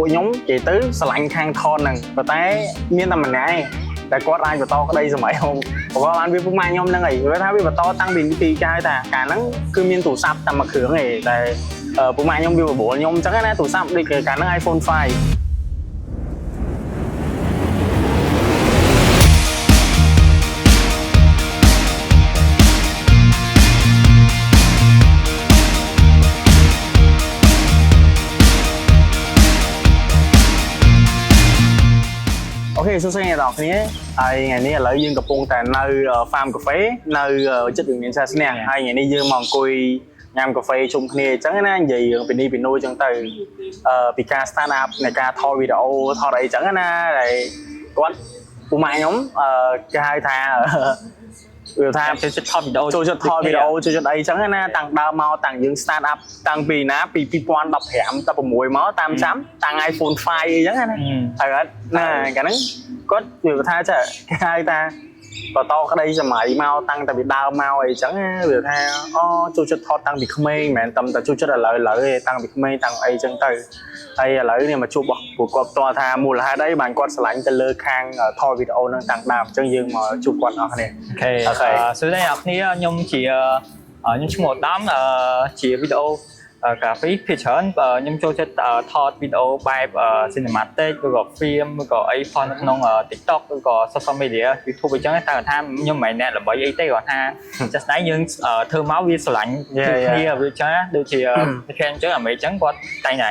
ពួកខ្ញុំនិយាយទៅស្រឡាញ់ខាងថតហ្នឹងប៉ុន្តែមានតែម្នាក់ឯងតែគាត់អាចបន្តក្តីសម័យខ្ញុំព្រោះបានវាពុកម៉ាក់ខ្ញុំហ្នឹងឯងវាថាវាបន្តតាំងពីពីគេហៅថាកាលហ្នឹងគឺមានទូរស័ព្ទតែមួយគ្រឿងឯងតែពុកម៉ាក់ខ្ញុំវាបបួលខ្ញុំអញ្ចឹងណាទូរស័ព្ទដូចកាលហ្នឹង iPhone 5។ OK សួស្តីអ្នកទាំងអស់គ្នា។ហើយថ្ងៃនេះឥឡូវយើងកំពុងតែនៅ farm cafe នៅចិត្តវិមានសាសនាហើយថ្ងៃនេះយើងមកអង្គុយញ៉ាំកាហ្វេជុំគ្នាអញ្ចឹងណានិយាយរឿងពីនេះពីនោះអញ្ចឹងទៅពីការ start up នៃការថតវីដេអូថតអីអញ្ចឹងណាដែលគាត់ពុកម៉ាក់ខ្ញុំគេហៅថាវាថា ចូលចិត្តថតវីដេអូ ចូលចិត្តថតវីដេអូចូលចិត្តអីចឹងណាតាំងដើមមកតាំងយើង start up តាំងពីណាពី2015 16មកតាមចាំតាំង iPhone 5អីចឹងណាហើយអត់ណាកាលហ្នឹងគាត់វាថាចេះគេហៅថាបន្តក្តីសម័យមកតាំងតែពីដើមមកអីចឹងណាវាថាអូចូលចិត្តថតតាំងពីក្មេងមិនមែនតែតែចូលចិត្តឥឡូវឥឡូវទេតាំងពីក្មេងតាំងអីចឹងទៅហើយឥឡូវនេះមកជួបរបស់ពួកគាត់ផ្ទាល់ថាមូលហេតុអីបានគាត់ស្រឡាញ់ទៅលើខាងថតវីដេអូហ្នឹងតាំងដើមអញ្ចឹងយើងមកជួបគាត់អស់គ្នា។ OK OK សួស្តីអ្នកគ្នាខ្ញុំជាខ្ញុំឈ្មោះដាំជាវីដេអូ graphic ភាគច្រើនខ្ញុំចូលចិត្តថតវីដេអូបែប cinematic ឬក៏ film ឬក៏អីផុសនៅក្នុង TikTok ឬក៏ social media YouTube អញ្ចឹងតែគាត់ថាខ្ញុំមិនមែនអ្នកល្បីអីទេគាត់ថាចាស់ស្ដែងយើងធ្វើមកវាស្រឡាញ់គ្នាវាចឹងដូចជាគេអញ្ចឹងអាមេអញ្ចឹងគាត់តែងតែ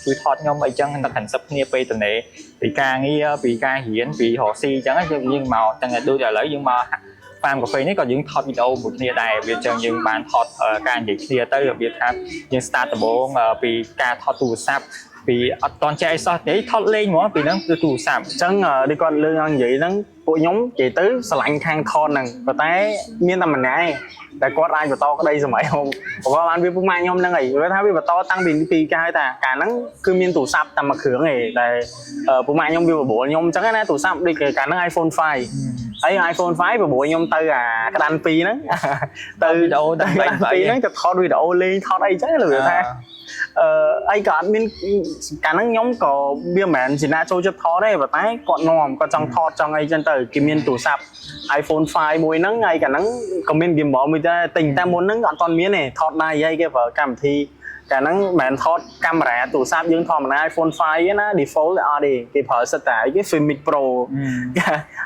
ជួយថតខ្ញុំអីចឹងនៅ concept គ្នាពេលតនេពីការងារពីការរៀនពីរកស៊ីអញ្ចឹងយើងមកទាំងដូចឥឡូវយើងមក farm កាហ្វេនេះក៏យើងថតវីដេអូមួយគ្នាដែរវាចឹងយើងបានថតការនិយាយគ្នាទៅរបៀបថាយើង start ដំបូងពីការថតទូរស័ព្ទពីអត់តន់ចេះអីសោះទេថតលេងហ្មងពីហ្នឹងគឺទូរស័ព្ទ។ អញ្ចឹងដូចគាត់លើកឡើងនិយាយហ្នឹងពួកខ្ញុំនិយាយទៅស្រឡាញ់ខាងថតហ្នឹងប៉ុន្តែមានតែម្នាក់ឯងតែគាត់អាចបន្តក្តីសម័យខ្ញុំព្រោះបានវាពុកម៉ាក់ខ្ញុំហ្នឹងឯងវាថាវាបន្តតាំងពីពីគេហៅថាកាលហ្នឹងគឺមានទូរស័ព្ទតែមួយគ្រឿងឯងតែពុកម៉ាក់ខ្ញុំវាបបួលខ្ញុំអញ្ចឹងណាទូរស័ព្ទដូចកាលហ្នឹង iPhone 5ហើយ iPhone 5បបួលខ្ញុំទៅអាក្តាន់2ហ្នឹងទៅ វីដេអូ ទៅក្តាន់2ហ្នឹងទៅថតវីដេអូលេងថតអីចឹងវាថា អីក៏អត់មានកាលហ្នឹងខ្ញុំក៏វាមិនមែនជាអ្នកចូលចិត្តថតទេប៉ុន្តែគាត់នាំគាត់ចង់ថតចង់អីចឹងទៅគេមានទូរស័ព្ទ iPhone 5មួយហ្នឹងហើយកាលហ្នឹងក៏មាន gimbal មួយដែរទិញតែមុនហ្នឹងអត់ទាន់មានទេថតដៃអីគេប្រើកម្មវិធីកាលហ្នឹងមិនមែនថតកាមេរ៉ាទូរស័ព្ទយើងធម្មតា iPhone 5ទេណា default អត់ទេគេប្រើសិតតែអីគេ Filmic Pro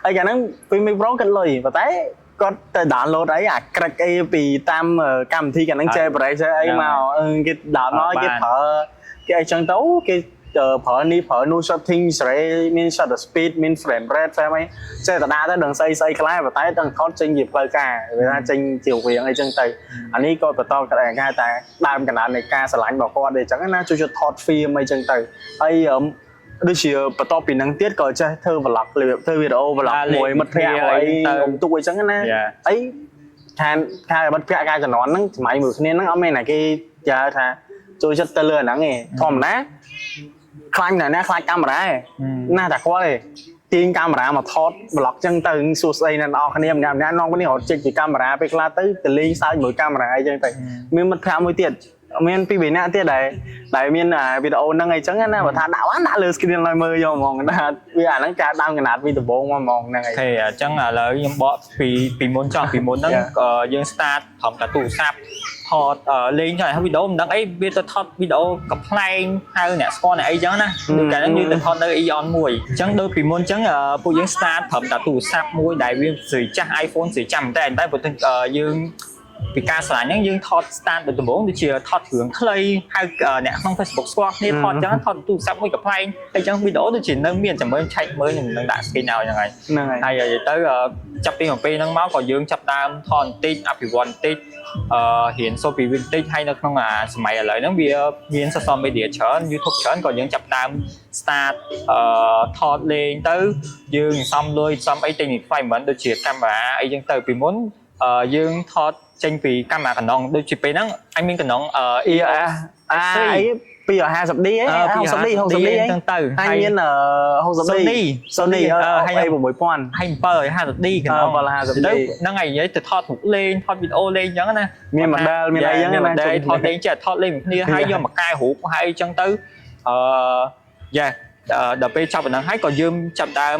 ហើយកាលហ្នឹង Filmic Pro គិតលុយប៉ុន្តែគាត់ទៅ download អីអា crack អីពីតាមកម្មវិធីកាលហ្នឹង jailbreak អីមកគេ download គេប្រើគេអីចឹងទៅគេប្រើនេះប្រើនោះ setting សេរីមាន shutter speed មាន frame rate frame អីចេះតែដាក់ទៅដឹងស្អីស្អីខ្លះប៉ុន្តែដឹងថតចេញជាផ្លូវការវាថាចេញជាវៀងអីចឹងទៅអានេះក៏បន្តកណ្ដាលគេតែដើមកណ្ដាលនៃការស្រឡាញ់របស់គាត់អីចឹងណាជួយថត film អីចឹងទៅហើយដូចជាបន្ទាប់ពីហ្នឹងទៀតក៏ចេះធ្វើ vlog របៀបធ្វើវីដេអូ vlog មួយមិត្តភ័ក្តិអីអុំទូកអីចឹងណាអីខានខាមិត្តភ័ក្តិកាលជំនាន់ហ្នឹងសម័យមួយគ្នាហ្នឹងអត់មានណាគេគេហៅថាចូលចិត្តទៅលើអាហ្នឹងឯងធម្មតាខ្លាញ់ណាស់ណាខ្លាចកាមេរ៉ាឯងណាតែគាត់ឯងទាញកាមេរ៉ាមកថត vlog ចឹងទៅសួស្តីអ្នកនរគ្នាម្នាក់ម្នាក់នាំគ្នារត់ចេញពីកាមេរ៉ាពេលខ្លះទៅទៅលេងសើចមួយកាមេរ៉ាអីចឹងទៅមានមិត្តភ័ក្តិមួយទៀតមានពីរបីនាក់ទៀតដែលដែលមានវីដេអូហ្នឹងអីចឹងណាបើថាដាក់បានដាក់លើ screen ឲ្យមើលយកហ្មងណាវាអាហ្នឹងការដើមកណាត់ពីដំបូងមកហ្មងហ្នឹងឯង OK អញ្ចឹងឥឡូវខ្ញុំបកពីពីមុនចោះពីមុនហ្នឹងយើង start ត្រឹមតែទូរស័ព្ទថតលេងចុះហើយវីដេអូមិនដឹងអីវាទៅថតវីដេអូកំប្លែងហៅអ្នកស្គាល់អ្នកអីចឹងណាដូចកាលហ្នឹងយើងទៅថតនៅ Aeon មួយអញ្ចឹងដូចពីមុនអញ្ចឹងពួកយើង start ត្រឹមតែទូរស័ព្ទមួយដែលវាស្រីចាស់ iPhone ស្រីចាំតែតែព្រោះយើងពីការស្រឡាញ់ហ្នឹងយើងថត start ដូចដំបូងដូចជាថតរឿងខ្លីហៅអ្នកក្នុង Facebook ស្គាល់គ្នាថតអញ្ចឹងថតទូរស័ព្ទមួយកំប្លែងហើយអញ្ចឹងវីដេអូដូចជានៅមានចាំមើលឆែកមើលខ្ញុំនឹងដាក់ screen ឲ្យហ្នឹងហើយ ហ្នឹងហើយ ហើយនិយាយទៅចាប់ពីមកពេលហ្នឹងមកក៏យើងចាប់ដើមថតបន្តិចអភិវឌ្ឍបន្តិចរៀនសូត្រពីវាបន្តិចហើយនៅក្នុងអាសម័យឥឡូវហ្នឹងវាមាន social media ច្រើន YouTube ច្រើនក៏យើងចាប់ដើម start ថតលេងទៅយើងសំលុយសំអីទិញ equipment ដូចជាកាមេរ៉ាអីចឹងទៅពីមុនយើងថតចេញពីកាមេរ៉ាកណ្ដងដូចជាពេលហ្នឹងអញមានកណ្ដង EOS អាអី 250D អី 60D 60D អី ចឹងទៅ ហើយមាន 60D Sony Sony អឺហើយ ហើយ6000 ហើយ750D កណ្ដង 750D ទៅហ្នឹងហើយនិយាយទៅថតរូបលេងថតវីដេអូលេងចឹងណា មាន model មានអីចឹងណា មាន model ថតលេងចេះថតលេងមួយគ្នាហើយយកមកកែរូបហើយចឹងទៅអឺ យ៉ាដល់ពេលចប់ប៉ុណ្ណឹងហើយក៏យើងចាប់ដើម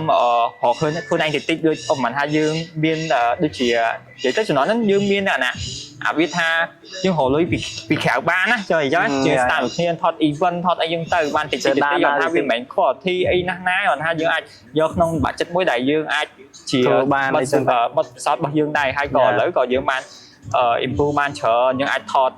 រកឃើញខ្លួនឯងតិចតិចដូចឧបមាថាយើងមានដូចជានិយាយទៅចំណងហ្នឹងយើងមានអាណាអាវាថាយើងរកលុយពីក្រៅបានណាចុះអញ្ចឹងយើង start គ្នាថត event ថតអីយើងទៅបានតិចតិចតិចគាត់ថាវាមិនមែន quality អីណាស់ណាគាត់ថាយើងអាចយកក្នុង budget មួយដែលយើងអាចជា ធ្វើបាន បទ អីចឹងទៅ បទពិសោធន៍របស់យើងដែរហើយក៏ឥឡូវក៏យើងបាន improve បានច្រើនយើងអាចថត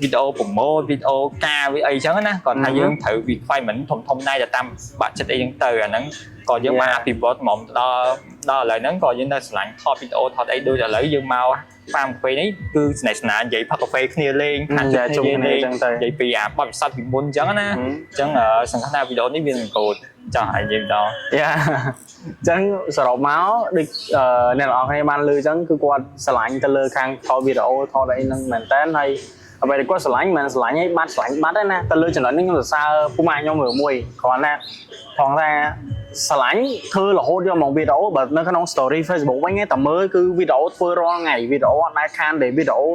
វីដេអូ promote វីដេអូការវីអីចឹងណាគាត់ថាយើងត្រូវ requirement ធំធំដែរទៅតាម budget អីចឹងទៅអាហ្នឹងក៏យើងបានអភិវឌ្ឍហ្មងដល់ដល់ឥឡូវហ្នឹងក៏យើងនៅស្រឡាញ់ថតវីដេអូថតអីដូចឥឡូវយើងមកហ្វាមកាហ្វេនេះគឺស្នេហ៍ស្នាលនិយាយផឹកកាហ្វេគ្នាលេងខាង យ៉ាជុំគ្នា លេង ចឹងទៅ និយាយពីអាបទពិសោធន៍ពីមុនចឹងណាអញ្ចឹងសង្ឃឹមថាវីដេអូនេះវានឹងកូដចង់ឲ្យនិយាយដល់ យ៉ាអញ្ចឹងសរុបមកដូចអ្នកនរគ្នាបានឮអញ្ចឹងគឺគាត់ស្រឡាញ់ទៅលើខាងថតវីដេអូថតអីហ្នឹងមែនតើហើយអ្វីដែលគាត់ស្រឡាញ់មិនមែនស្រឡាញ់ឲ្យបាត់ស្រឡាញ់បាត់ទេណាទៅលើចំណុចនេះខ្ញុំសរសើរពុកម៉ាខ្ញុំរឿងមួយគ្រាន់តែថងថាស្រឡាញ់ធ្វើរហូតយកមកវីដេអូបើនៅក្នុង story Facebook វិញតែមើលគឺវីដេអូធ្វើរាល់ថ្ងៃវីដេអូអត់ដែលខានទេវីដេអូ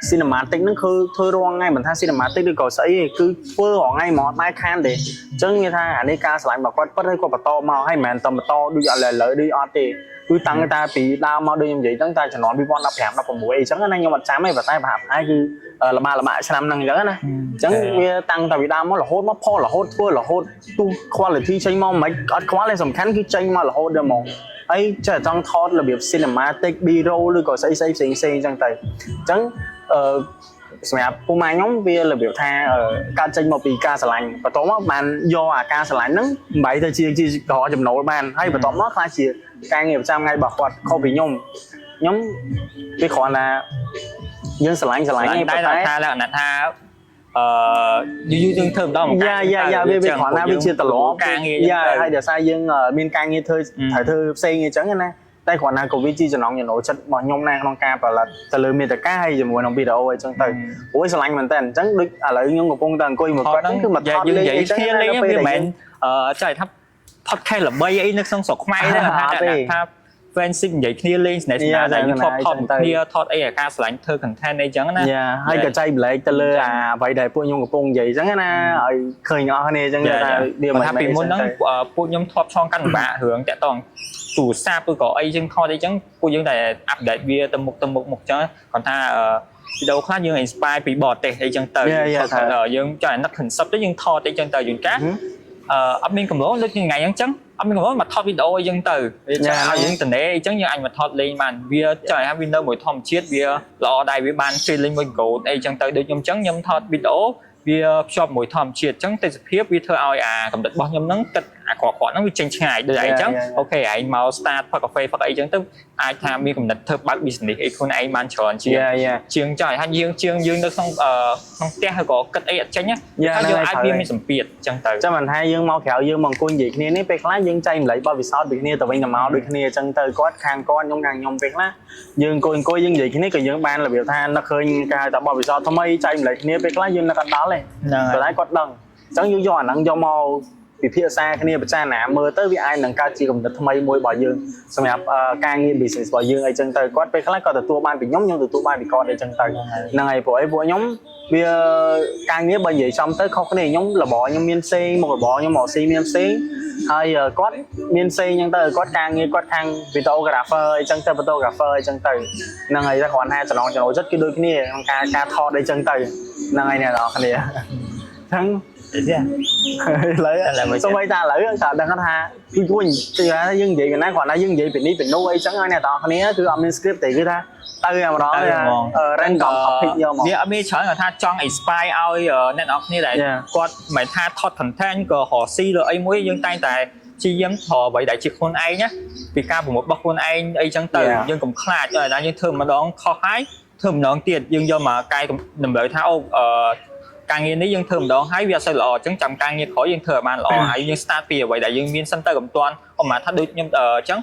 cinematic ហ្នឹងគឺធ្វើរាល់ថ្ងៃមិនថា cinematic ឬក៏ស្អីទេគឺធ្វើរាល់ថ្ងៃហ្មងអត់ដែលខានទេអញ្ចឹងគេថាអានេះការស្រឡាញ់របស់គាត់ពិតហើយគាត់បន្តមកហើយមិនមែនតែបន្តដូចឥឡូវដូចអត់ទេគឺតាំងតែពីដើមមកដូចខ្ញុំនិយាយហ្នឹងតែជំនាន់2015 16អីចឹងណាខ្ញុំអត់ចាំទេប៉ុន្តែប្រហាក់ប្រហែលគឺលបាលបាឆ្នាំហ្នឹងអញ្ចឹងណាអញ្ចឹងវាតាំងតែពីដើមមករហូតមកផលរហូតធ្វើរហូតទូ quality ចេញមកមិនអត់ខ្វល់ទេសំខាន់គឺចេញមករហូតដល់ហ្មងហើយចេះចង់ថតរបៀប cinematic B roll ឬក៏ស្អីស្អីផ្សេងផ្សេងអញ្ចឹងទៅអញ្ចឹងអឺសម្រាប់ពូម៉ាខ្ញុំវារបៀបថាកើតចេញមកពីការស្រឡាញ់បន្ទាប់មកបានយកអាការស្រឡាញ់ហ្នឹងបំបីទៅជាជាក្រចំណូលបានហើយបន្ទាប់មកខ្លះជាការងារប្រចាំថ្ងៃរបស់គាត់ខុសពីខ្ញុំខ្ញុំវាគ្រាន់តែយើងស្រឡាញ់ស្រឡាញ់ឯង តែ ប៉ុន្តែ ថាលក្ខណៈថាអឺយូរយូរយើងធ្វើម្ដង យ៉ាយ៉ាយ៉ាវាវាគ្រាន់តែវាជាទម្លាប់ ការងារ យ៉ាហើយដោយសារយើងមានការងារធ្វើត្រូវធ្វើផ្សេងអញ្ចឹងណាតែគ្រាន់តែក៏វាជាចំណងចំណូលចិត្តរបស់ខ្ញុំដែរក្នុងការផលិតទៅលើមេតិកាហើយជាមួយនឹងវីដេអូអីចឹងទៅអូយស្រឡាញ់មែនតើអញ្ចឹងដូចឥឡូវខ្ញុំកំពុងតែអង្គុយមួយគាត់ហ្នឹងគឺមកថត យើងនិយាយ លេងអីចឹង គ្នាលេង ណា វាមិនមែនអឺចង់ថា podcast ល្បីអីនៅក្នុងស្រុកខ្មែរហ្នឹងថាថា friendship និយាយគ្នាលេងស្នេហ៍ស្នាលដែលយើងថតថតគ្នាថតអីអាការស្រឡាញ់ធ្វើ content អីចឹងណា យ៉ាហើយក៏ចែកម្លែកទៅលើអាអ្វីដែលពួកខ្ញុំកំពុងនិយាយអញ្ចឹងណាឲ្យឃើញអស់គ្នាអញ្ចឹងថាវា មិនថាពីមុនហ្នឹងពួកខ្ញុំធ្លាប់ឆ្លងកាត់លំបាករឿងតាក់ទងទូរស័ព្ទឬក៏អីចឹងថតអីចឹងពួកយើងតែ update វាទៅមុខទៅមុខមុខចឹងគាត់ថាវីដេអូខ្លះយើង inspire ពីបរទេសអីចឹងទៅយើងចង់អាណិត concept ទៅយើងថតអីចឹងទៅយូនកាអឺអត់មានកម្រងដូចថ្ងៃហ្នឹងចឹងអត់មានកម្រងមកថតវីដេអូអីចឹងទៅវាចឹងឲ្យយើងតនេអីចឹងយើងអាចមកថតលេងបានវាចង់ឲ្យថាវានៅមួយធម្មជាតិវាល្អដែរវាបាន feeling មួយ gold អីចឹងទៅដូចខ្ញុំចឹងខ្ញុំថតវីដេអូវាភ្ជាប់មួយធម្មជាតិអញ្ចឹងទេសភាពវាធ្វើឲ្យអាកំណត់របស់ខ្ញុំហ្នឹងគិតអាក្រក់ៗហ្នឹងវាចេញឆ្ងាយដូចឯងអញ្ចឹង OK ឯងមក start ផឹកកាហ្វេផឹកអីអញ្ចឹងទៅអាចថាមានកំណត់ធ្វើបើក business អីខ្លួនឯងបានច្រើនជាង យ៉ាយ៉ា ជាងចង់ឲ្យថាយើងជាងយើងនៅក្នុងក្នុងផ្ទះឬក៏គិតអីអត់ចេញណាថាយើងអាចវាមានសម្ពាធអញ្ចឹងទៅ ចាំមិនថាយើងមកក្រៅយើងមកអង្គុយនិយាយគ្នានេះពេលខ្លះយើងចែកម្លែកបទពិសោធន៍ពីគ្នាទៅវិញទៅមកដូចគ្នាអញ្ចឹងទៅគាត់ខាងគាត់ខ្ញុំខាងខ្ញុំពេលខ្លះយើងអង្គុយអង្គុយយើងនិយាយគ្នាក៏យើងបានរបៀបថានឹកឃើញគេហៅថាបទពិសោធន៍ថ្មីចែកម្លែកគ្នាពេលខ្លះយើងនឹកអត់ដល់ទេ ហ្នឹង ប៉ុន្តែគាត់ដឹងអញ្ចឹងយើងយកអាហ្នឹងយកមកពិភាក្សាគ្នាពិចារណាមើលទៅវាអាចនឹងកើតជាគំនិតថ្មីមួយរបស់យើងសម្រាប់ការងារ business របស់យើងអីចឹងទៅគាត់ពេលខ្លះគាត់ទទួលបានពីខ្ញុំខ្ញុំទទួលបានពីគាត់អីចឹងទៅហ្នឹងហើយព្រោះអីពួកខ្ញុំវាការងារបើនិយាយចំទៅខុសគ្នាខ្ញុំរបរខ្ញុំមានផ្សេងមុខរបរខ្ញុំមកស៊ីមានផ្សេងហើយគាត់មានផ្សេងចឹងទៅគាត់ការងារគាត់ខាង videographer អីចឹងទៅ photographer អីចឹងទៅហ្នឹងហើយតែគ្រាន់តែចំណងចំណូលចិត្តគឺដូចគ្នាក្នុងការការថតអីចឹងទៅហ្នឹងហើយអ្នកនរគ្នាអញ្ចឹង យ៉ា ឥឡូវសូម្បីតែឥឡូវក៏ដឹងថាគឺគួរគឺថាយើងនិយាយពីណាគ្រាន់តែយើងនិយាយពីនេះពីនោះអីចឹងហើយអ្នកទាំងអស់គ្នាគឺអត់មាន script ទេគឺថាទៅតែម្ដង random topic យកមក វាអត់មានច្រើនគាត់ថាចង់ inspire ឲ្យអ្នកនរគ្នាដែលគាត់មិនថាថត content ក៏រកស៊ីឬអីមួយយើងតែងតែព្យាយាមថតអ្វីដែលជាខ្លួនឯងណាពីការប្រមូលរបស់ខ្លួនឯងអីចឹងទៅយើងកុំខ្លាចដល់យើងធ្វើម្ដងខុសហើយធ្វើម្ដងទៀតយើងយកមកកែតម្រូវថាអូអឺការងារនេះយើងធ្វើម្ដងហើយវាអត់សូវល្អអញ្ចឹងចាំការងារក្រោយយើងធ្វើឲ្យបានល្អហើយយើង start ពីអ្វីដែលយើងមានសិនទៅកុំទាន់អមថាដូចខ្ញុំអញ្ចឹង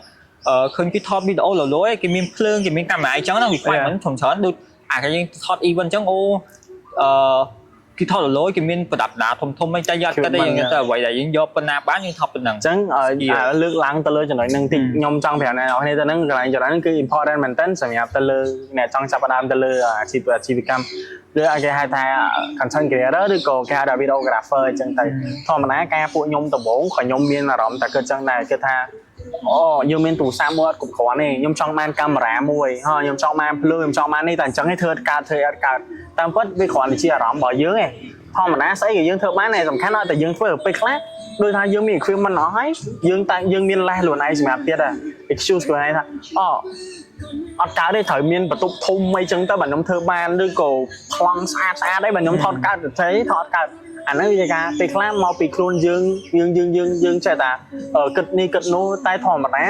ឃើញគេថតវីដេអូលលយគេមានភ្លើងគេមានកាមេរ៉ាអញ្ចឹងណា requirement ច្រើនច្រើនដូចអាគេយើងថត event អញ្ចឹងអូអឺ គេថតលយគេមានប្រដាប់ដាធំធំអីតែយកតែយើងទៅអ្វីដែលយើងយកប៉ុណ្ណាបានយើងថតប៉ុណ្ណឹង អញ្ចឹងលើកឡើងទៅលើចំណុចហ្នឹងតិចខ្ញុំចង់ប្រាប់អ្នកនរគ្នាទៅហ្នឹងកន្លែងចំណុចហ្នឹងគឺ important មែនទែនសម្រាប់ទៅលើអ្នកចង់ចាប់ផ្ដើមទៅលើអាជីពអាជីវកម្មឬគេហៅថា content creator ឬក៏គេហៅថា videographer អញ្ចឹងទៅធម្មតាការពួកខ្ញុំដំបូងក៏ខ្ញុំមានអារម្មណ៍តែគិតចឹងដែរគិតថាអូយើងមានទូរស័ព្ទមួយអត់គ្រប់គ្រាន់ទេខ្ញុំចង់បានកាមេរ៉ាមួយហ៎ខ្ញុំចង់បានភ្លើងខ្ញុំចង់បាននេះតែអញ្ចឹងឯងធ្វើកើតធ្វើអត់កើតតាមពិតវាគ្រាន់តែជាអារម្មណ៍របស់យើងឯងធម្មតាស្អីក៏យើងធ្វើបានដែរសំខាន់ឲ្យតែយើងធ្វើពេលខ្លះដូចថាយើងមាន equipment អស់ហើយយើងតែយើងមានលេសខ្លួនឯងសម្រាប់ទៀតហ่ะ excuse ខ្លួនឯងថាអូអត់កើតទេត្រូវមានបន្ទប់ធំអីចឹងទៅបើខ្ញុំធ្វើបានឬក៏ប្លង់ស្អាតស្អាតអីបើខ្ញុំថតកើតទៅថតកើតអាហ្នឹងវាការពេលខ្លះមកពីខ្លួនយើងយើងយើងយើងយើងចេះតែគិតនេះគិតនោះតែធម្មតា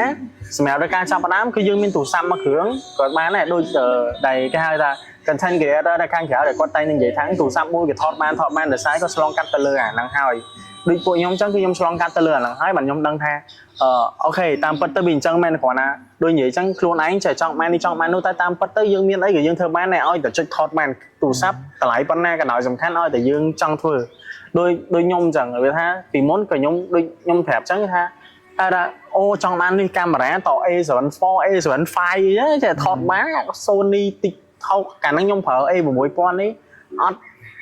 សម្រាប់ការចាប់ផ្ដើមគឺយើងមានទូរស័ព្ទមួយគ្រឿងក៏បានដែរដូចដែលគេហៅថា content creator នៅខាងក្រៅដែលគាត់តែងនិយាយថាទូរស័ព្ទមួយគេថតបានថតបានដោយសារគាត់ឆ្លងកាត់ទៅលើអាហ្នឹងហើយដូចពួកខ្ញុំចឹងគឺខ្ញុំឆ្លងកាត់ទៅលើអាហ្នឹងហើយបាទខ្ញុំដឹងថាអឺ okay តាមពិតទៅវាអញ្ចឹងមែនគ្រាន់ណាដូចនិយាយចឹងខ្លួនឯងចេះចង់បាននេះចង់បាននោះតែតាមពិតទៅយើងមានអីក៏យើងធ្វើបានដែរឲ្យតែចុចថតបានទូរស័ព្ទតម្លៃប៉ុណ្ណាក៏ដោយសំខាន់ឲ្យតែយើងចង់ធ្វើដោយដូចខ្ញុំចឹងវាថាពីមុនក៏ខ្ញុំដូចខ្ញុំប្រាប់ចឹងថាតែអូចង់បាននេះកាមេរ៉ាត A74 A75 អីចេះថតបាន Sony តិចថោកកាលហ្នឹងខ្ញុំប្រើ A6000 នេះអត់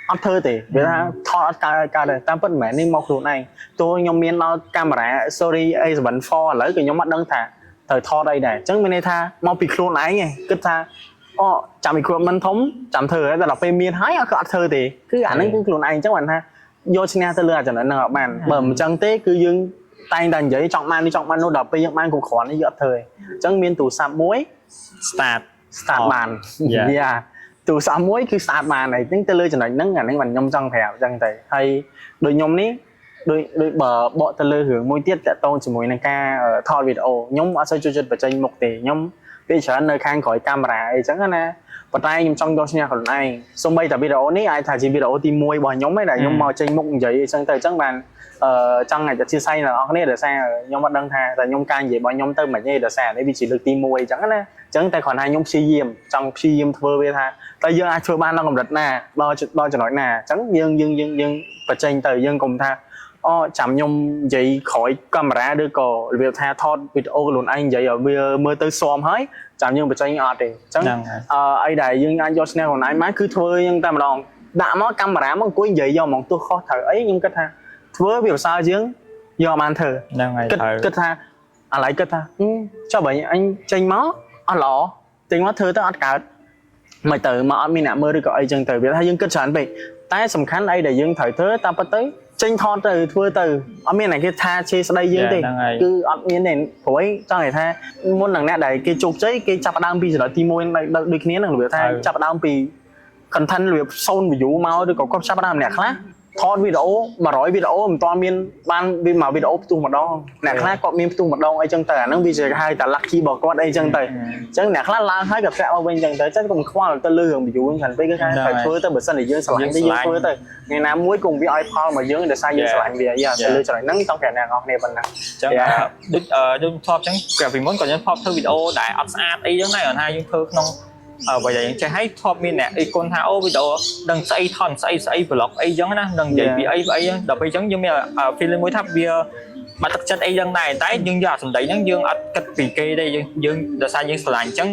អត់ធ្វើទេវាថាថតអត់កើតកើតទេតាមពិតមិនមែននេះមកខ្លួនឯងទោះខ្ញុំមានដល់កាមេរ៉ា sorry A74 ឥឡូវក៏ខ្ញុំអត់ដឹងថាត្រូវថតអីដែរអញ្ចឹងមានន័យថាមកពីខ្លួនឯងឯងគិតថាអូចាំ equipment ធំចាំធ្វើហើយតែដល់ពេលមានហើយក៏អត់ធ្វើទេគឺអាហ្នឹងគឺខ្លួនឯងអញ្ចឹងបានថាយកឈ្នះទៅលើអាចំណុចហ្នឹងអត់បានបើមិនអញ្ចឹងទេគឺយើងតែងតែនិយាយចង់បាននេះចង់បាននោះដល់ពេលយើងបានគ្រប់គ្រាន់នេះយើងអត់ធ្វើទេអញ្ចឹងមានទូរស័ព្ទមួយ start start បាន Yeah. Yeah ទូរស័ព្ទមួយគឺ start បានហើយហ្នឹងទៅលើចំណុចហ្នឹងអាហ្នឹងបាទខ្ញុំចង់ប្រាប់អញ្ចឹងទៅហើយដូចខ្ញុំនេះដូចដូចបើបកទៅលើរឿងមួយទៀតតាក់ទងជាមួយនឹងការថតវីដេអូខ្ញុំអត់សូវចូលចិត្តបញ្ចេញមុខទេខ្ញុំពេលច្រើននៅខាងក្រោយកាមេរ៉ាអីចឹងណាប៉ុន្តែខ្ញុំចង់យកឈ្នះខ្លួនឯងសូម្បីតែវីដេអូនេះអាចថាជាវីដេអូទី1របស់ខ្ញុំឯងដែលខ្ញុំមកចេញមុខនិយាយអីចឹងទៅអញ្ចឹងបានអឺចង់ឲ្យអធិស្ឋានដល់អ្នកគ្នាដោយសារខ្ញុំអត់ដឹងថាតែខ្ញុំការនិយាយរបស់ខ្ញុំទៅមិនទេដោយសារនេះវាជាលើកទី1អញ្ចឹងណាអញ្ចឹងតែគ្រាន់តែខ្ញុំព្យាយាមចង់ព្យាយាមធ្វើវាថាតើយើងអាចធ្វើបានដល់កម្រិតណាដល់ដល់ចំណុចណាអញ្ចឹងយើងយើងយើងយើងបញ្ចេញទៅយើងកុំថាអូចាំខ្ញុំនិយាយក្រោយកាមេរ៉ាឬក៏របៀបថាថតវីដេអូខ្លួនឯងនិយាយឲ្យវាមើលទៅស៊ាំហើយចាំយើងបញ្ចេញអត់ទេអញ្ចឹង ហ្នឹងហើយ អឺអីដែលយើងអាចយកឈ្នះខ្លួនឯងមកគឺធ្វើយើងតែម្ដងដាក់មកកាមេរ៉ាមកអង្គុយនិយាយយកហ្មងទោះខុសត្រូវអីខ្ញុំគិតថាធ្វើវាប្រសើរជាងយកបានធ្វើ ហ្នឹងហើយ គិត ត្រូវ គិតថាឥឡូវគិតថាហឹមចុះបើអញចេញមកអត់ល្អចេញមកធ្វើទៅអត់កើតមិនទៅមកអត់មានអ្នកមើលឬក៏អីចឹងទៅវាថាយើងគិតច្រើនពេកតែសំខាន់អីដែលយើងត្រូវធ្វើតាមពិតទៅចេញថតទៅធ្វើទៅអត់មានអ្នកគេថាជេរស្ដីយើងទេ ហ្នឹងហើយ គឺអត់មានទេព្រោះអីចង់និយាយថាមុននឹងអ្នកដែលគេជោគជ័យគេចាប់ផ្ដើមពីចំណុចទី1ដូចគ្នានឹងរបៀបថាចាប់ផ្ដើមពី content របៀប0 view មកឬក៏គាត់ចាប់ផ្ដើមអ្នកខ្លះថតវីដេអូ100វីដេអូមិនទាន់មានបានវាមកវីដេអូផ្ទុះម្ដងអ្នកខ្លះគាត់មានផ្ទុះម្ដងអីចឹងទៅអាហ្នឹងវាជាហៅតែ lucky របស់គាត់អីចឹងទៅអញ្ចឹងអ្នកខ្លះឡើងហើយក៏ធ្លាក់មកវិញចឹងទៅចឹងកុំខ្វល់ទៅលើរឿង view ហ្នឹងច្រើនពេកគឺថាត្រូវធ្វើទៅបើសិនជាយើងស្រឡាញ់ទៅយើងធ្វើទៅថ្ងៃណាមួយគង់វាឲ្យផលមកយើងដោយសារយើងស្រឡាញ់វាយ៉ាទៅលើចំណុចហ្នឹងចង់ប្រាប់អ្នកនរគ្នាប៉ុណ្ណា អញ្ចឹងដូចដូចធ្លាប់អញ្ចឹងកាលពីមុនក៏យើងធ្លាប់ធ្វើវីដេអូដែលអត់ស្អាតអីចឹងដែរគាត់ថាយើងធ្វើក្នុងអ្វីដែលយើងចេះហើយធ្លាប់មានអ្នកអីគុណថាអូវីដេអូដឹងស្អីថនស្អីស្អី vlog អីចឹងណាដឹងនិយាយពីអីអីចឹងដល់ពេលអញ្ចឹងយើងមាន feeling មួយថាវាបាត់ទឹកចិត្តអីចឹងដែរតែយើងយកអាសម្ដីហ្នឹងយើងអត់គិតពីគេទេយើងយើងដោយសារយើងស្រឡាញ់អញ្ចឹង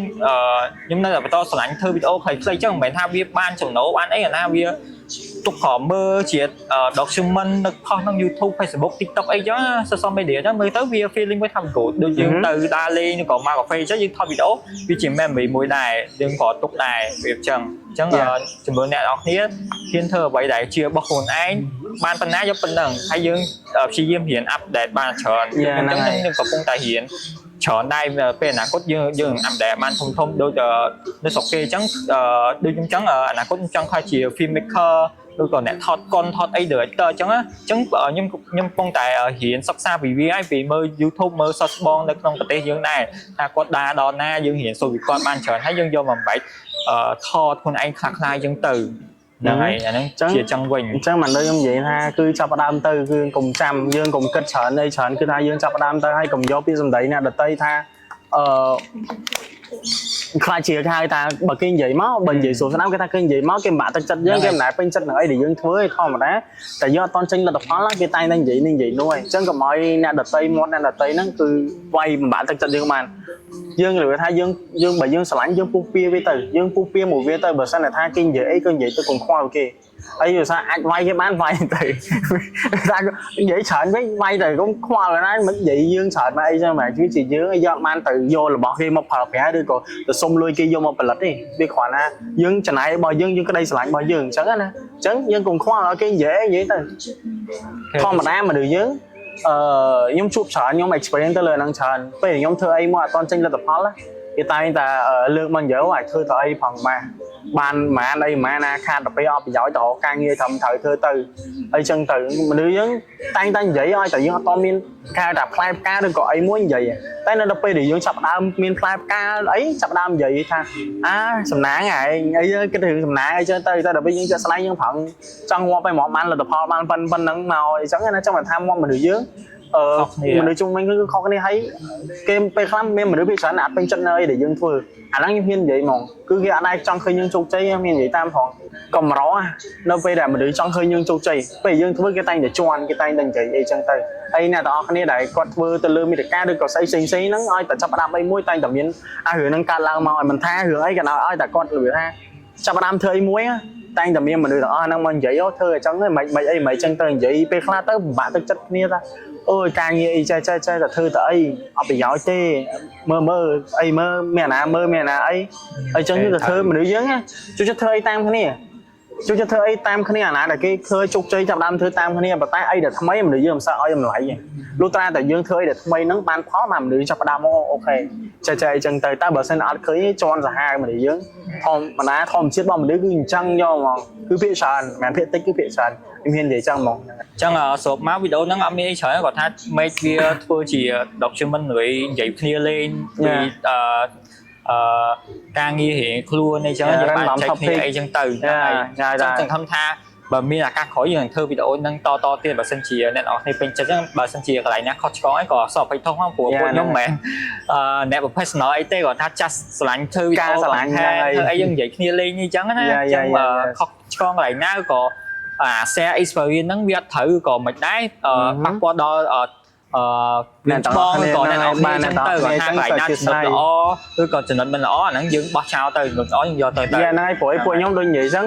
ខ្ញុំនៅតែបន្តស្រឡាញ់ធ្វើវីដេអូខ្លីៗអញ្ចឹងមិនមែនថាវាបានចំណូលបានអីគាត់ថាវាទុកក្រមើលជា document នៅផុសក្នុង YouTube Facebook TikTok អីចឹង social media ចឹងមើលទៅវា feeling មួយថា good ដូចយើងទៅដើរលេងឬក៏មកកាហ្វេចឹងយើងថតវីដេអូវាជា memory មួយដែរយើងក៏ទុកដែរវាអញ្ចឹងអញ្ចឹងជំរឿនអ្នកនរគ្នាហ៊ានធ្វើអ្វីដែលជារបស់ខ្លួនឯងបានប៉ុណ្ណាយកប៉ុណ្ណឹងហើយយើងព្យាយាមរៀន update បានច្រើនអញ្ចឹងខ្ញុំកំពុងតែរៀនច្រើនដែរពេលអនាគតយើងយើង update បានធំធំដូចនៅស្រុកគេអញ្ចឹងដូចខ្ញុំអញ្ចឹងអនាគតខ្ញុំចង់ខ្លាចជា film maker ឬក៏អ្នកថតកុនថតអី director អញ្ចឹងអញ្ចឹងខ្ញុំខ្ញុំកំពុងតែរៀនសិក្សាពីវាហើយពីមើល YouTube មើលសិស្សបងនៅក្នុងប្រទេសយើងដែរថាគាត់ដើរដល់ណាយើងរៀនសូត្រពីគាត់បានច្រើនហើយយើងយកមកបំបែកថតខ្លួនឯងខ្លះៗអញ្ចឹងទៅហ្នឹងហើយអាហ្នឹងជាចឹងវិញ អញ្ចឹងមិនដូចខ្ញុំនិយាយថាគឺចាប់ផ្ដើមទៅគឺកុំចាំយើងកុំគិតច្រើនអីច្រើនគឺថាយើងចាប់ផ្ដើមទៅហើយកុំយកពាក្យសម្ដីអ្នកដទៃថាអឺ ខ្លាចជាគេហៅថាបើគេនិយាយមកបើនិយាយសួរស្ដាប់គេថាគេនិយាយមកគេមិនបាក់ទឹកចិត្តយើងគេមិនដែលពេញចិត្តនឹងអីដែលយើងធ្វើឯងធម្មតាតែយើងអត់តន់ចេញលទ្ធផលគេតែងតែនិយាយនេះនិយាយនោះឯងអញ្ចឹងកុំឲ្យអ្នកដតីមាត់អ្នកដតីហ្នឹងគឺវាយបំបាក់ទឹកចិត្តយើងបានយើងនិយាយថាយើងយើងបើយើងស្រឡាញ់យើងពុះពៀវាទៅយើងពុះពៀមួយវាទៅបើសិនតែថាគេនិយាយអីក៏និយាយទៅកុំខ្វល់គេហើយឧស្សាហ៍អាចវាយគេបានវាយទៅថានិយាយច្រើនវិញវាយទៅកុំខ្វល់ណាមិននិយាយយើងច្រើនមកអីចឹងហ្មងគឺជាយើងយកបានទៅយករបស់គេមកប្រើប្រាស់ឬក៏ទៅសុំលុយគេយកមកផលិតទេវាគ្រាន់តែយើងចំណាយរបស់យើងយើងក្តីស្រឡាញ់របស់យើងអញ្ចឹងណាអញ្ចឹងយើងកុំខ្វល់ឲ្យគេនិយាយនិយាយទៅធម្មតាមនុស្សយើងខ្ញុំជួបច្រើនខ្ញុំ experience ទៅលើហ្នឹងច្រើនពេលខ្ញុំធ្វើអីមកអត់តន់ចេញលទ្ធផលគេតែងតែលើកមកនិយាយអាចធ្វើទៅអីផងម៉ាស់បានប្រហែលអីប្រហែលណាខាតទៅពេលអត់ប្រយោជន៍ទៅរកការងារត្រឹមត្រូវធ្វើទៅអីចឹងទៅមនុស្សយើងតែងតែនិយាយឲ្យតែយើងអត់តមានគេហៅថាផ្លែផ្កាឬក៏អីមួយនិយាយតែនៅដល់ពេលដែលយើងចាប់ដើមមានផ្លែផ្កាអីចាប់ដើមនិយាយថាអាសំណាងឯងអីគិតរឿងសំណាងអីចឹងទៅតែដល់ពេលយើងចាក់ស្ដែងយើងប្រឹងចង់ងាប់ឲ្យមកបានលទ្ធផលបានប៉ុណ្ប៉ុណ្ណឹងមកអីចឹងណាចង់ថាមកមនុស្សយើងមនុស្សជុំវិញគឺខុសគ្នាហើយគេពេលខ្លះមានមនុស្សភាគច្រើនអត់ពេញចិត្តនៅអីដែលយើងធ្វើអាហ្នឹងខ្ញុំហ៊ាននិយាយហ្មងគឺគេអត់ដែលចង់ឃើញយើងជោគជ័យមាននិយាយតាមផងកម្រនៅពេលដែលមនុស្សចង់ឃើញយើងជោគជ័យពេលយើងធ្វើគេតែងតែជន់គេតែងតែនិយាយអីចឹងទៅហើយអ្នកទាំងអស់គ្នាដែលគាត់ធ្វើទៅលើមេតិកាឬក៏ស្អីផ្សេងផ្សេងហ្នឹងឲ្យតែចាប់ផ្ដើមអីមួយតែងតែមានអារឿងហ្នឹងកើតឡើងមកឲ្យមិនថារឿងអីក៏ដោយឲ្យតែគាត់របៀបថាចាប់ផ្ដើមធ្វើអីមួយតែងតែមានមនុស្សទាំងអស់ហ្នឹងមកនិយាយអូធ្វើអញ្ចឹងមិនមិនអីមិនអញ្ចឹងទៅនិយាយពេលខ្លះទៅពិបាកទឹកចិត្តគ្នាថាអូយការងារអីចេះចេះចេះតែធ្វើទៅអីអត់ប្រយោជន៍ទេមើលមើលអីមើលមានអាណាមើលមានអាណាអីអីចឹងទៅធ្វើមនុស្សយើងជួយចិត្តធ្វើអីតាមគ្នាជួយចិត្តធ្វើអីតាមគ្នាអាណាដែលគេធ្វើជោគជ័យចាប់ដើមធ្វើតាមគ្នាប៉ុន្តែអីដែលថ្មីមនុស្សយើងមិនសូវឲ្យតម្លៃទេលុះត្រាតែយើងធ្វើអីដែលថ្មីហ្នឹងបានផលមកមនុស្សចាប់ផ្ដើមមក OK ចេះចេះអីចឹងទៅតែបើសិនអត់ឃើញជន់សាហាវមនុស្សយើងធម្មតាធម្មជាតិរបស់មនុស្សគឺអញ្ចឹងយកហ្មងគឺភាគច្រើនមិនមែនភាគតិចគឺភាគច្រើនខ្ញុំហ៊ាននិយាយចឹងហ្មង អញ្ចឹងសរុបមកវីដេអូហ្នឹងអត់មានអីច្រើនគាត់ថា make វាធ្វើជា document និយាយគ្នាលេងពីអឺការងាររៀងខ្លួនអីចឹងយើងបានចែកគ្នាអីចឹងទៅហ្នឹងហើយចឹងសង្ឃឹមថាបើមានឱកាសក្រោយយើងនឹងធ្វើវីដេអូហ្នឹងតតទៀតបើសិនជាអ្នកនរគ្នាពេញចិត្តចឹងបើសិនជាកន្លែងណាខុសឆ្គងអីក៏សអភ័យទោសផងព្រោះពួកខ្ញុំមិនមែនអ្នក professional អីទេគាត់ថា just ស្រឡាញ់ធ្វើវីដេអូ ការស្រឡាញ់ហ្នឹងហើយ ធ្វើអីយើងនិយាយគ្នាលេងអីចឹងណាចឹងខុសឆ្គងកន្លែងណាក៏អា share experience ហ្នឹងវាអត់ត្រូវក៏មិនដែរប៉ះពាល់ដល់ អ្នកទាំងអស់គ្នា ក៏អ្នកនរគ្នាចឹងទៅគាត់ថាកន្លែងណាចំណុចល្អឬក៏ចំណុចមិនល្អអាហ្នឹងយើងបោះចោលទៅចំណុចល្អយើងយកទៅទៅ យ៉ាហ្នឹងហើយព្រោះឯពួកខ្ញុំដូចនិយាយចឹង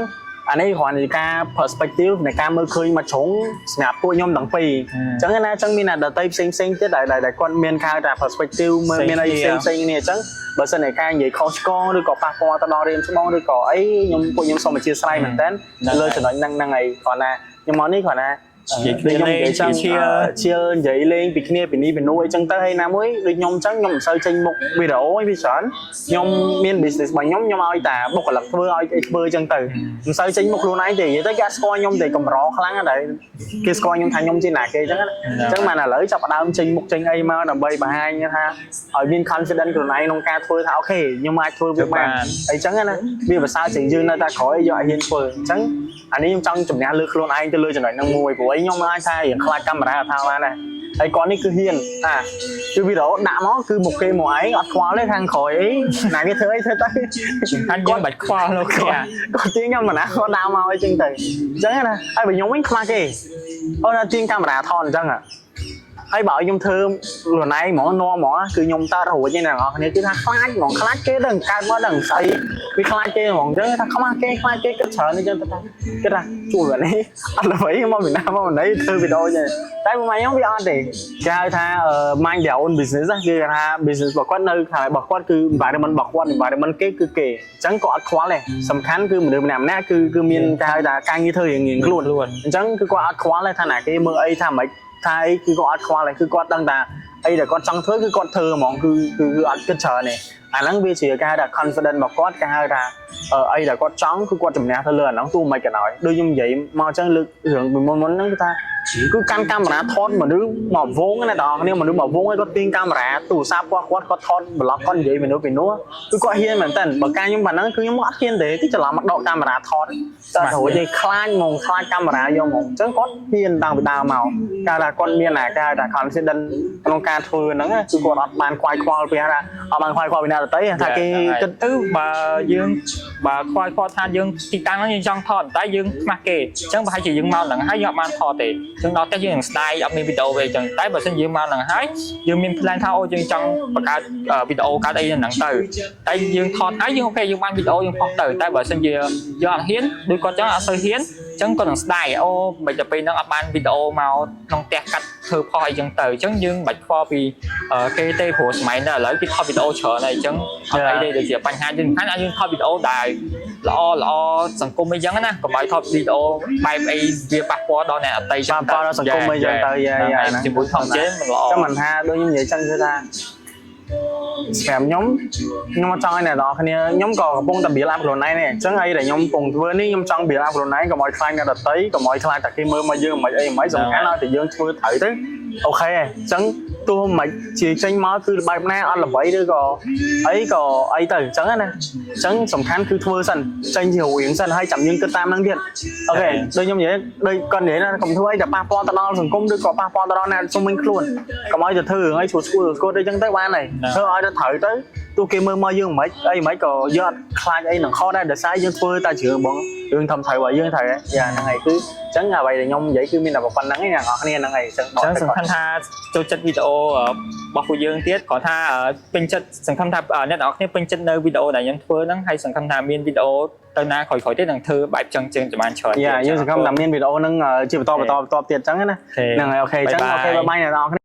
អានេះគ្រាន់តែការ perspective នៃការមើលឃើញមួយជ្រុងសម្រាប់ពួកខ្ញុំទាំងពីរអញ្ចឹងណាអញ្ចឹងមានអ្នកដតីផ្សេងផ្សេងទៀតដែលដែលគាត់មានគេហៅថា perspective មើលមានអីផ្សេងផ្សេងគ្នាអញ្ចឹងបើសិនជាការនិយាយខុសឆ្គងឬក៏ប៉ះពាល់ទៅដល់រៀមច្បងឬក៏អីខ្ញុំពួកខ្ញុំសូមអធិស្ឋានមែនតើលើចំណុចហ្នឹងហ្នឹងហើយគ្រាន់តែខ្ញុំមកនេះគ្រាន់តែ និយាយគ្នាលេង ចឹង ឈៀ ឈៀលនិយាយលេងពីគ្នាពីនេះពីនោះអីចឹងទៅហើយណាមួយដូចខ្ញុំចឹងខ្ញុំមិនសូវចេញមុខវីដេអូឯងវាច្រើនខ្ញុំមាន business របស់ខ្ញុំខ្ញុំឲ្យតែបុគ្គលិកធ្វើឲ្យអីធ្វើចឹងទៅមិនសូវចេញមុខខ្លួនឯងទេនិយាយទៅគេអត់ស្គាល់ខ្ញុំទេកម្រខ្លាំងណាស់តែគេស្គាល់ខ្ញុំថាខ្ញុំជាណាគេចឹងណាអញ្ចឹងបានឥឡូវចាប់ផ្ដើមចេញមុខចេញអីមកដើម្បីបង្ហាញថាឲ្យមាន confidence ខ្លួនឯងក្នុងការធ្វើថា OK ខ្ញុំអាចធ្វើវាបានអីចឹងណាវាប្រសើរជាងយើងនៅតែក្រោយយកឲ្យហ៊ានធ្វើអញ្ចឹងអានេះខ្ញុំចង់ជំនះលើខ្លួនឯងទៅលើចំណុចហ្នឹងមួយព្រោះអីខ្ញុំអាចថារៀងខ្លាចកាមេរ៉ាថាបានដែរហើយគាត់នេះគឺហ៊ានអាគឺវីដេអូដាក់មកគឺមុខគេមកឯងអត់ខ្វល់ទេខាងក្រោយអីណាគេធ្វើអីធ្វើទៅ សំខាន់យើងបាច់ខ្វល់លោកគេ គាត់ទាញកាមេរ៉ាគាត់ដាក់មកអីចឹងទៅអញ្ចឹងណាហើយបើខ្ញុំវិញខ្មាស់គេអូនទាញកាមេរ៉ាថតអញ្ចឹងហើយបើឲ្យខ្ញុំធ្វើខ្លួនឯងហ្មងនាំហ្មងគឺខ្ញុំតើរួចឯអ្នកនរគ្នាគឺថាខ្លាចហ្មងខ្លាចគេដឹងកើតមកដឹងស្អីវាខ្លាចគេហ្មងអញ្ចឹងថាខ្មាស់គេខ្លាចគេគិតច្រើនអញ្ចឹងទៅថាគិតថាជួយអានេះអត់ល្បីមកពីណាមកពីណីធ្វើវីដេអូចឹងតែមួយខ្ញុំវាអត់ទេគេហៅថា mind their own business ណាគឺថា business របស់គាត់នៅខាងរបស់គាត់គឺ environment របស់គាត់ environment គេគឺគេអញ្ចឹងក៏អត់ខ្វល់ដែរសំខាន់គឺមនុស្សម្នាក់ម្នាក់គឺគឺមានគេហៅថាការងារធ្វើរៀងៗខ្លួន ខ្លួន អញ្ចឹងគឺគាត់អត់ខ្វល់ទេថាណាគេមើលអីថាម៉េចថាអីគឺគាត់អត់ខ្វល់ទេគឺគាត់ដឹងថាអីដែលគាត់ចង់ធ្វើគឺគាត់ធ្វើហ្មងគឺគឺគឺអត់គិតច្រើនទេអាហ្នឹងវាជាគេហៅថា confidence របស់គាត់គេហៅថាអីដែលគាត់ចង់គឺគាត់ជំនះទៅលើអាហ្នឹងទោះមិនក៏ដោយដូចខ្ញុំនិយាយមកអញ្ចឹងលើករឿងពីមុនមុនហ្នឹងគឺថា គឺកាន់កាមេរ៉ាថតមនុស្សមកវងណាបងគ្នាមនុស្សមកវងឲ្យគាត់ទាញកាមេរ៉ាទូរស័ព្ទគាត់គាត់គាត់ថត vlog គាត់និយាយមនុស្សពីនោះគឺគាត់ហ៊ានមែនតើបើការខ្ញុំប៉ណ្ណឹងគឺខ្ញុំអត់ហ៊ានទេទីច្រឡំមកដកកាមេរ៉ាថតតែរួចទេខ្លាចហ្មងខ្លាចកាមេរ៉ាយកហ្មងអញ្ចឹងគាត់ហ៊ានតាំងពីដើមមកកាលថាគាត់មានអាការថា confident ក្នុងការធ្វើហ្នឹងគឺគាត់អត់បានខ្វាយខ្វល់ពីថាអត់បានខ្វាយខ្វល់ពីអ្នកដទៃថាគេគិត ទៅបើយើងបើខ្វាយខ្វល់ថាយើងទីតាំងហ្នឹងយើងចង់ថតតែយើងខ្មាស់គេអញ្ចឹងប្រហែលជាយើងមកហ្នឹងហើយយើងអត់បានថតទេអញ្ចឹងដល់ផ្ទះយើងនឹងស្ដាយអត់មានវីដេអូទេអញ្ចឹងតែបើសិនយើងមកហ្នឹងហើយយើងមាន plan ថាអូយើងចង់បង្កើតវីដេអូកើតអីហ្នឹងទៅតែយើងថតហើយយើង OK យើងបានវីដេអូយើងផុសទៅតែបើសិនជាយើងអត់ហ៊ានដូចគាត់ចឹងអត់សូវហ៊ានអញ្ចឹងគាត់នឹងស្ដាយអូមិនតែពេលហ្នឹងអត់បានវីដេអូមកក្នុងផ្ទះកាត់ធ្វើផុសអីចឹងទៅអញ្ចឹងយើងមិនបាច់ខ្វល់ពីគេទេព្រោះសម័យនេះឥឡូវគេថតវីដេអូច្រើនហើយអញ្ចឹងអត់អីទេដូចជាបញ្ហាយើងសំខាន់ឲ្យយើងថតវីដេអូដែលល្អល្អសង្គមអីចឹងណាកុំឲ្យថតវីដេអូបែបអីវាប៉ះពាល់ដល់អ្នកដទៃចឹង ប៉ះពាល់ដល់សង្គមអីចឹងទៅ yeah yeah ជាមួយថតចេមិនល្អ ចាំមិនថាដូចខ្ញុំនិយាយចឹងគឺថាសម្រាប់ខ្ញុំខ្ញុំអត់ចង់ឲ្យអ្នកនរគ្នាខ្ញុំក៏កំពុងតែ build up ខ្លួនឯងនេះអញ្ចឹងអីដែលខ្ញុំកំពុងធ្វើនេះខ្ញុំចង់ build up ខ្លួនឯងកុំឲ្យខ្លាចអ្នកដទៃកុំឲ្យខ្លាចតែគេមើលមកយើងមិនអីមិនសំខាន់ឲ្យតែយើងធ្វើត្រូវទៅ OK អញ្ចឹងទោះមិនជាចេញមកគឺបែបណាអត់ល្បីឬក៏អីក៏អីទៅអញ្ចឹងណាអញ្ចឹងសំខាន់គឺធ្វើសិនចេញជារៀងសិនហើយចាំយើងគិតតាមហ្នឹងទៀត OK ដូចខ្ញុំនិយាយដូចគាត់និយាយណាកុំធ្វើអីតែប៉ះពាល់ទៅដល់សង្គមឬក៏ប៉ះពាល់ទៅដល់អ្នកជុំវិញខ្លួនកុំឲ្យទៅធ្វើរឿងអីស្រួលស្រួលស្គត់អីចឹងទៅបានហើយធ្វើឲ្យទៅត្រូវទៅទោះគេមើលមកយើងមិនអីមិនក៏យើងអត់ខ្លាចអីនឹងខុសដែរដោយសារយើងធ្វើតែរឿងបងរឿងធំត្រូវរបស់យើងត្រូវហើយ yeah ហ្នឹងហើយគឺអញ្ចឹងអ្វីដែលខ្ញុំនិយាយគឺមានតែប៉ុណ្្នឹងឯងអ្នកនរគ្នាហ្នឹងហើយអញ្ចឹង អញ្ចឹងសំខាន់ថាចូលចិត្តវីដេអូរបស់ពួកយើងទៀតគ្រាន់ថាពេញចិត្តសង្ឃឹមថាអ្នកនរគ្នាពេញចិត្តនៅវីដេអូដែលខ្ញុំធ្វើហ្នឹងហើយសង្ឃឹមថាមានវីដេអូទៅណាក្រោយៗទៀតនឹងធ្វើបែបចឹងជាងจะបានច្រើន yeah យើងសង្ឃឹមថាមានវីដេអូហ្នឹងជាបន្តបន្តបន្តទៀតអញ្ចឹងណាហ្នឹងហើយ OK អញ្ចឹង OK bye bye អ្នកនរគ្នា។